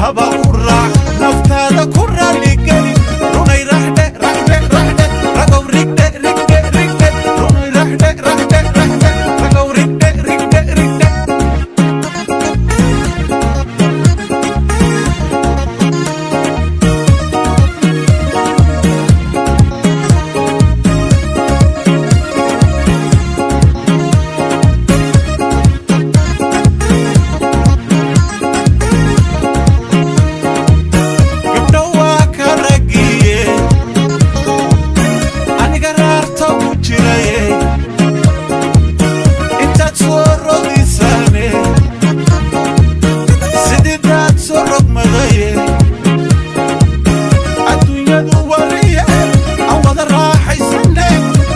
doontaba u raac, naftaada ku raaligeli. Runay raxdhe raxdhe raxdhe, ragow rigdhe rigdhe rigdhe. Runay raxdhe raxdhe raxdhe, ragow rigdhe rigdhe rigdhe. Gabdho waa ka ragiye, aniga raarta ku jiraye, intaad soo rogisaane, sidiidaad soo rogmadaye. Adduunyadu wariye aan wada raaxaysane,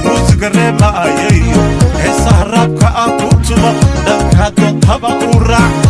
muusiga reema ayayo, heesaha raabka ah ku tuma, dhankaa doontaba u raac.